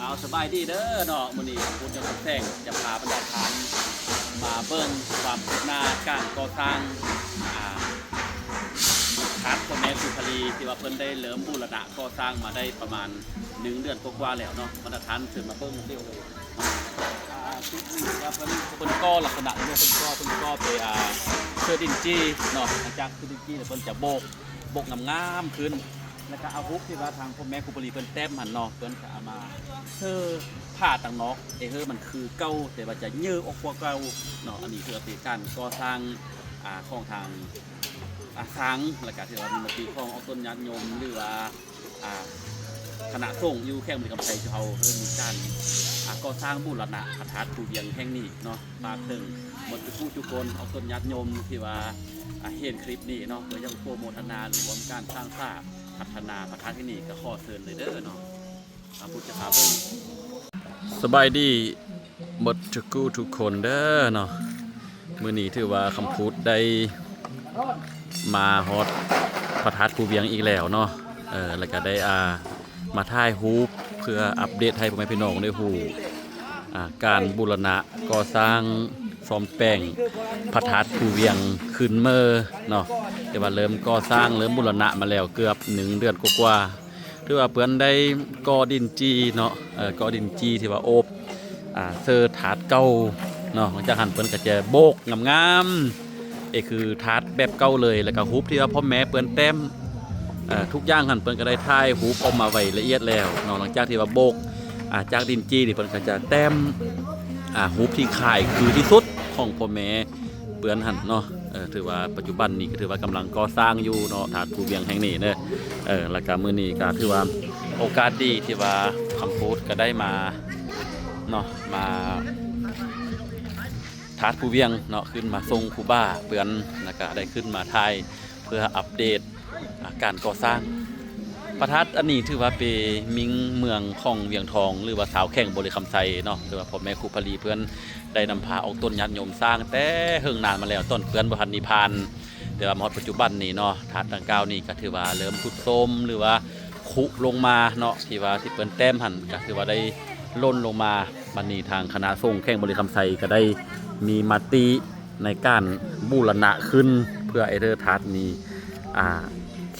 ເອົາ ສະບາຍດີເດີເນາະ, ມື້ນີ້ຄຳພຸດ ຍອດຄຳແສງ ຈະພາບັນດາທ່ານມາເບິ່ງຄວາມຄືບໜ້າການກໍ່ສ້າງ ອ່າ ພະທາດພໍ່ແມ່ຄູພະລີ ທີ່ວ່າເພິ່ນໄດ້ເລີ່ມບູລະນະກໍ່ສ້າງມາໄດ້ປະມານໜຶ່ງເດືອນກວ່າໆແລ້ວເນາະ. ບັນດາທ່ານເຊີນມາເບິ່ງເດ້. ອ່າ ຈຸດນີ້ວ່າເພິ່ນ ເພິ່ນກໍ່ລັກສະນະເນາະ, ເພິ່ນກໍ່ ເພິ່ນກໍ່ເປັນ ອ່າ ເຊີດິນຈີ່ເນາະ. ຫຼັງຈາກເຊີດິນຈີ່ແລ້ວ ເພິ່ນຈະໂບກ ໂບກງາມໆຂຶ້ນ ແລ້ວກໍເອົາຮູບທີ່ວ່າທາງພໍ່ແມ່ຄູພະລີເພິ່ນແຕ້ມຫັ້ນເນາະ, ເພິ່ນກໍເອົາມາເຊີຝາຕ່າງນອກ ເອເຮີມັນຄືເກົ່າ ແຕ່ວ່າຈະເຍີອອກກວ່າເກົ່າເນາະ. ອັນນີ້ຖືວ່າເປັນການກໍ່ສ້າງ ອ່າ ຂອງທາງ ອ່າ ຊ່າງ ແລ້ວກໍຖືວ່າມີມະຕິຂອງອອກຕົນຍາດໂຍມ ຫຼືວ່າ ອ່າ ຄະນະສົງຢູ່ແຂວງບໍລິຄຳໄຊເຮົາ ເລີ່ມມີການ ອ່າ ກໍ່ສ້າງບູລະນະພະທາດພູວຽງແຫ່ງນີ້ເນາະ. ຝາກເຖິງໝົດທຸກຜູ້ທຸກຄົນ ອອກຕົນຍາດໂຍມທີ່ວ່າ ອ່າ ເຫັນຄລິບນີ້ເນາະ ເພື່ອຢາກໂປຣໂມທະນາ ຫຼື ຮ່ວມການສ້າງສາພັດທະນາພະທາດແຫ່ງນີ້ ກໍຂໍເຊີນເລີຍເດີເນາະ. ອ່າ ພຸດຈະພາເບິ່ງ. ສະບາຍດີໝົດທຸກຜູ້ທຸກຄົນເດີເນາະ. ມື້ນີ້ຖືວ່າຄຳພຸດໄດ້ມາຮອດພະທາດພູວຽງອີກແລ້ວເນາະ. ເອີ ແລ້ວກໍໄດ້ ອ່າ ມາຖ່າຍຮູບເພື່ອອັບເດດໃຫ້ພໍ່ແມ່ພີ່ນ້ອງໄດ້ຮູ້ ອ່າ ການບູລະນະກໍ່ສ້າງສ້ອມແປງພະທາດພູວຽງຄືນເໝີເນາະ. ແຕ່ວ່າເລີ່ມກໍ່ສ້າງ ເລີ່ມບູລະນະມາແລ້ວເກືອບໜຶ່ງເດືອນກວ່າໆ. ຖືວ່າເພິ່ນໄດ້ກໍ່ດິນຈີ່ເນາະ, ເອີ ກໍ່ດິນຈີ່ທີ່ວ່າໂອບ ອ່າ ເຊີທາດເກົ່າເນາະ. ຫຼັງຈາກຫັ້ນເພິ່ນກໍຈະໂບກງາມໆ ເອ ຄືທາດແບບເກົ່າເລີຍ, ແລ້ວກໍຮູບທີ່ວ່າພໍ່ແມ່ເພິ່ນແຕ້ມ ເອີ ທຸກຢ່າງຫັ້ນເພິ່ນກໍໄດ້ຖ່າຍຮູບອອກມາໄວ້ລະອຽດແລ້ວເນາະ. ຫຼັງຈາກທີ່ວ່າໂບກ ອ່າ ຈາກດິນຈີ່ນີ້ ເພິ່ນກໍຈະແຕ້ມ ອ່າ ຮູບທີ່ຄ້າຍຄືທີ່ສຸດຂອງພໍ່ແມ່ ເປື້ອນຫັ້ນເນາະ. ເອີ ຖືວ່າປັດຈຸບັນນີ້ກໍຖືວ່າກຳລັງກໍ່ສ້າງຢູ່ເນາະ ທາດພູວຽງແຫ່ງນີ້ເດີ. ເອີ ແລ້ວກໍມື້ນີ້ກໍຖືວ່າໂອກາດດີທີ່ວ່າຄຳພຸດກໍໄດ້ມາເນາະ ມາທາດພູວຽງເນາະ, ຂຶ້ນມາສົ່ງຄູບາເພິ່ນ ແລ້ວກໍໄດ້ຂຶ້ນມາຖ່າຍເພື່ອອັບເດດ ອ່າ ການກໍ່ສ້າງ. ພະທາດອັນນີ້ຖືວ່າເປັນມິງເມືອງຂອງວຽງທອງ ຫຼືວ່າຊາວແຂວງບໍລິຄຳໄຊເນາະ, ຖືວ່າພໍ່ແມ່ຄູພະລີເພິ່ນໄດ້ນຳພາອອກຕົນຍາດໂຍມສ້າງແຕ່ເຫິງນານມາແລ້ວ ຕອນເພິ່ນບໍ່ທັນນິພານ. ແຕ່ວ່າມາຮອດປັດຈຸບັນນີ້ເນາະ ທາດດັ່ງກ່າວນີ້ກໍຖືວ່າເລີ່ມຊຸດໂຊມ ຫຼືວ່າຄຸລົງມາເນາະ, ທີ່ວ່າທີ່ເພິ່ນແຕ້ມຫັ້ນກໍຖືວ່າໄດ້ຫຼົ່ນລົງມາ. ບັດນີ້ທາງຄະນະສົງແຂວງບໍລິຄຳໄຊກໍໄດ້ມີມະຕິ ໃນການບູລະນະຄືນ ເພື່ອໃຫ້ເທີທາດນີ້ ອ່າ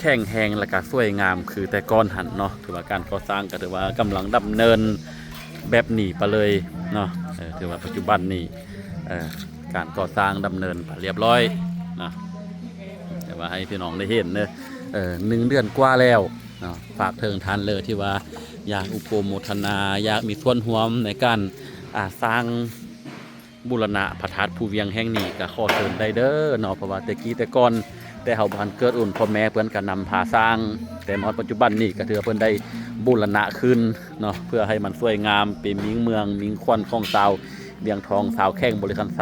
ແຂງແຮງ ແລ້ວກະສວຍງາມຄືແຕ່ກ່ອນຫັ້ນເນາະ. ຖືວ່າການກໍ່ສ້າງກໍຖືວ່າກຳລັງດຳເນີນແບບນີ້ໄປເລີຍເນາະ. ເອີ ຖືວ່າປັດຈຸບັນນີ້ ເອີ ການກໍ່ສ້າງດຳເນີນໄປລຽບລ້ອຍເນາະ. ແຕ່ວ່າໃຫ້ພີ່ນ້ອງໄດ້ເຫັນເດີ ເອີ ໜຶ່ງເດືອນກວ່າແລ້ວເນາະ. ຝາກເຖິງທ່ານເລີທີ່ວ່າຢາກອຸປະໂມທະນາ ຢາກມີສ່ວນຮ່ວມໃນການ ອ່າ ສ້າງ ບູລະນະພະທາດພູວຽງແຫ່ງນີ້ກໍຂໍເຊີນໄດ້ເດີເນາະ, ເພາະວ່າແຕ່ກີ້ແຕ່ກ່ອນ ແຕ່ເຮົາບໍ່ທັນເກີດ ໂອນພໍ່ແມ່ເພິ່ນກໍນຳພາສ້າງ, ແຕ່ມາຮອດປັດຈຸບັນນີ້ກໍຖືວ່າເພິ່ນໄດ້ບູລະນະຄືນເນາະ ເພື່ອໃຫ້ມັນສວຍງາມເປັນມິງເມືອງມິງຂວັນຂອງຊາວວຽງທອງ ຊາວແຂວງບໍລິຄຳໄຊ,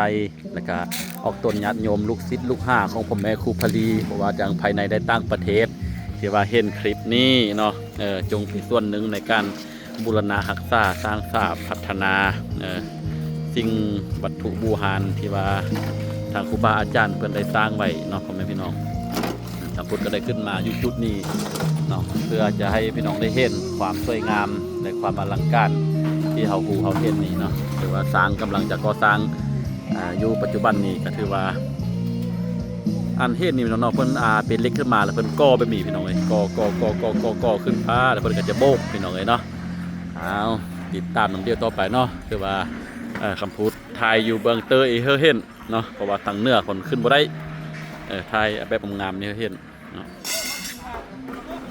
ແລ້ວກະອອກຕົນຍາດໂຍມ ລູກສິດລູກຫາຂອງພໍ່ແມ່ຄູພະລີ ບໍ່ວ່າທາງພາຍໃນ ແລະ ຕ່າງປະເທດ ທີ່ວ່າເຫັນຄລິບນີ້ເນາະ, ເອີ ຈົ່ງເປັນສ່ວນໜຶ່ງໃນການ ບູລະນະຮັກສາ ສ້າງສາພັດທະນາ ເອີ ສິ່ງວັດຖຸບູຮານທີ່ວ່າທາງຄູບາອາຈານເພິ່ນໄດ້ສ້າງໄວ້ເນາະ ພໍ່ແມ່ພີ່ນ້ອງ. ທາງພຸດກໍໄດ້ຂຶ້ນມາຢູ່ຈຸດນີ້ເນາະ ເພື່ອຈະໃຫ້ພີ່ນ້ອງໄດ້ເຫັນຄວາມສວຍງາມ ແລະ ຄວາມອະລັງການທີ່ເຮົາຮູ້ເຮົາເຫັນນີ້ເນາະ. ຖືວ່າສ້າງ ກຳລັງຈະກໍ່ສ້າງ ອ່າ ຢູ່ປັດຈຸບັນນີ້ກໍຖືວ່າ ອັນເຫັນນີ້ເນາະ ເພິ່ນ ອ່າ ເປັນເຫຼັກຂຶ້ນມາ ແລ້ວເພິ່ນກໍ່ແບບນີ້ພີ່ນ້ອງເອີຍ, ກໍ່ ກໍ່ ກໍ່ ກໍ່ ກໍ່ ກໍ່ຂຶ້ນຟ້າ ແລ້ວເພິ່ນກໍຈະໂບກພີ່ນ້ອງເອີຍເນາະ. ເອົາ ຕິດຕາມນຳດຽວຕໍ່ໄປເນາະ. ຄືວ່າ ເອີ ຄຳພູດຖ່າຍຢູ່ເບື້ອງເຕີເອີເຮີເຫັນເນາະ ເພາະວ່າທາງເໜືອເພິ່ນຂຶ້ນບໍ່ໄດ້, ເອີ ຖ່າຍແບບງາມໆນີ້ເຫັນເນາະ. ເ